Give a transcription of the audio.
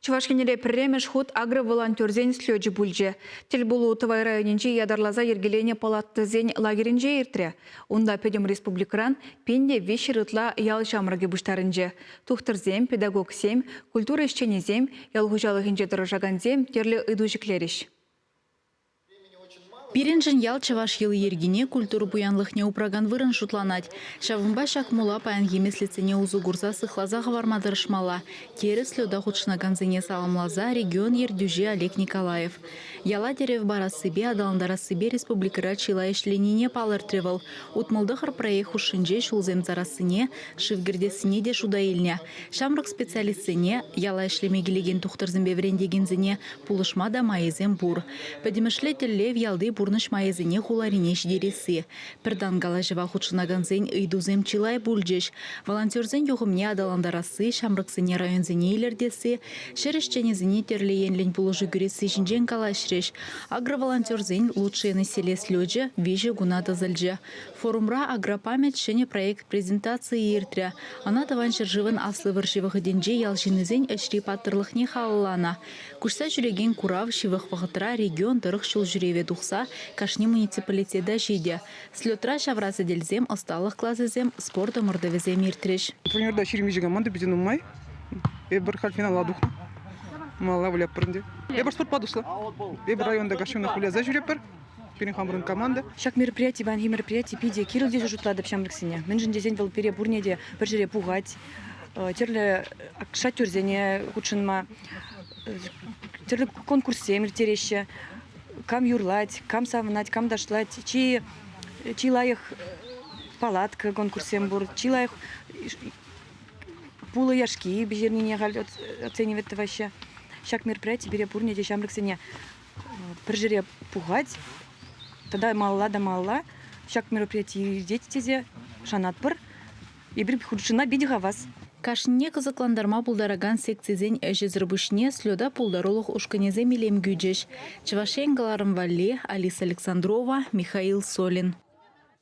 Чӑваш Енре пӗрремӗш хут агроволонтерсен слечӗ пулчӗ. Тӗлпулу Тӑвай районӗнчи ятарласа йӗркеленӗ палатӑсен лагерӗнче иртрӗ. Унта пӗтӗм республикӑран 1300 ытла ял ҫамрӑкӗ пуҫтарӑнчӗ. Тухтӑрсем, педагогсем, культура ӗҫченӗсем, ял хуҫалӑхӗнче тӑрӑшакансем тӗрлӗ ыйту ҫӗклерӗҫ. Пирӗншӗн ял чӑваш йӑли-йӗркине, культура пуянлӑхне упракан вырӑн шутланать. Ҫавӑнпа ҫак мула паянхи меслетсене усӑ курса сыхласа хӑварма тӑрӑшмалла, терӗ слета хутшӑнакансене саламласа регион ертӳҫи Олег Николаев. Яла тӗрев парассипе, аталантарассипе республикӑра чылай ӗҫленине палӑртрӗ вӑл. 69 проект хушшинче ҫулсем сарассине, шыв кӗртессине те шута илнӗ. Ҫамрӑк специалистсене, яла ӗҫлеме килекен тухтӑрсемпе вӗрентекенсене пулӑшма та майӗсем пур. Пӗтӗмӗшле тӗллев ялти пурнӑҫ майӗсене хуларине ҫитересси. Пӗртан калаҫӑва хутшӑнакансен ыйтусем чылай пулчӗҫ. Волонтерсен юхӑмне аталантарасси, ҫамрӑксене районсене илӗртесси, ҫӗр ӗҫченӗсене тӗрлӗ енлӗн пулӑшу кӳресси ҫинчен калаҫрӗҫ. Агроволонтерсен «Лучшие на селе» слечӗ виҫӗ куна тӑсӑлчӗ. Форумра «Агропамять» ҫӗнӗ проект презентацийӗ иртрӗ. Ӑна Тӑван ҫӗршывӑн Аслӑ вӑрҫи вӑхӑтӗнче ял ҫыннисен ӗҫри паттӑрлӑхне халалланӑ. Куҫса ҫӳрекен курав ҫывӑх вӑхӑтра регион тӑрӑх ҫул ҫӳреве тухса кашни муниципалитета ҫитӗ. Слетра ҫавра сӗтелсем, ӑсталӑх класӗсем, спорт ӑмӑртӑвӗсем иртрӗҫ. Турнирта 23 команда питӗ нумай. Эпир халь финала тухнӑ. Малалла вылятпӑр ӗнтӗ. Эпир спортпа туслӑ. Эпир районта кашнинех выляса ҫӳретпӗр. Пирӗн хамӑрӑн команда. Ҫак мероприяти, паянхи мероприяти питӗ кирлӗ тесе шутлатӑп ҫамрӑксене. Мӗншӗн тесен вӑл пире пурне те пӗр ҫӗре пухать, тӗрлӗ шатерсене хутшӑнма, тӗрлӗ конкурссем ирттереҫҫӗ. Кам юрлать, кам савӑнать, кам ташлать. Чи, чи лайӑх палатка конкурссем пур, чи лайӑх пулӑ яшки пӗҫернине халь оценивать тӑваҫҫӗ. Ҫак мероприяти пире пурне те ҫамрӑксене пӗр ҫӗре пухать тата малалла та малалла ҫак мероприяти иртет тесе шанатпӑр. Эпир хутшӑнма питӗ хавас. Кашнине кӑсӑклантарма пултаракан секцисен ӗҫӗсӗр пуҫне слета пултарулӑх ушкӑнӗсем илем кӳчӗҫ. Чӑваш Ен кӑларӑм валли Алиса Александрова, Михаил Солин.